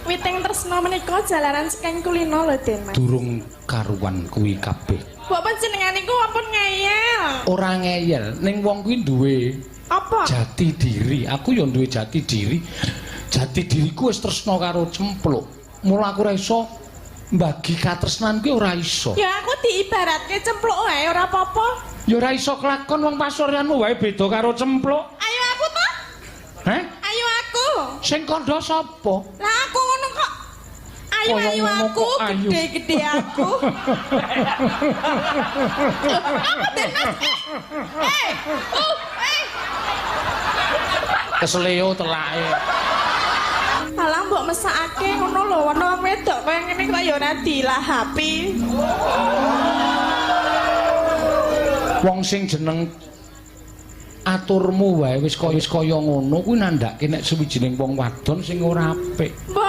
Witing tresna menika jalaran saking kulino lho, Den Mas. Durung karuan kuwi kabeh. Mbok panjenengan niku ampun ngeyel. Ora ngeyel, ning wong kuwi duwe Apa? jati diri. Aku ya duwe jati diri. Jati diriku wis tresna karo Cempluk. Mula aku ora iso mbagi katresnan kuwi ora iso. Ya aku diibaratke cempluk wae ora apa-apa. Ya ora iso kelakon wong pasuryanmu wae beda karo Cempluk. Ayo aku to. Heh? Ayo aku. Sing kandha sapa? Lah aku ngono kok. Ayo Kaya ayo ngono aku, kok ayu. Gede-gede aku. Loh, apa Den Mas? Eh, eh. Kesleo telake. Alah mbok mesakake ngono lho, ana wong wedok kaya ngene kok ya ora dilahapi. Wong sing jeneng aturmu wae wis kaya ngono kuwi nandhake nek suwijining wong wadon sing ora apik. Mbok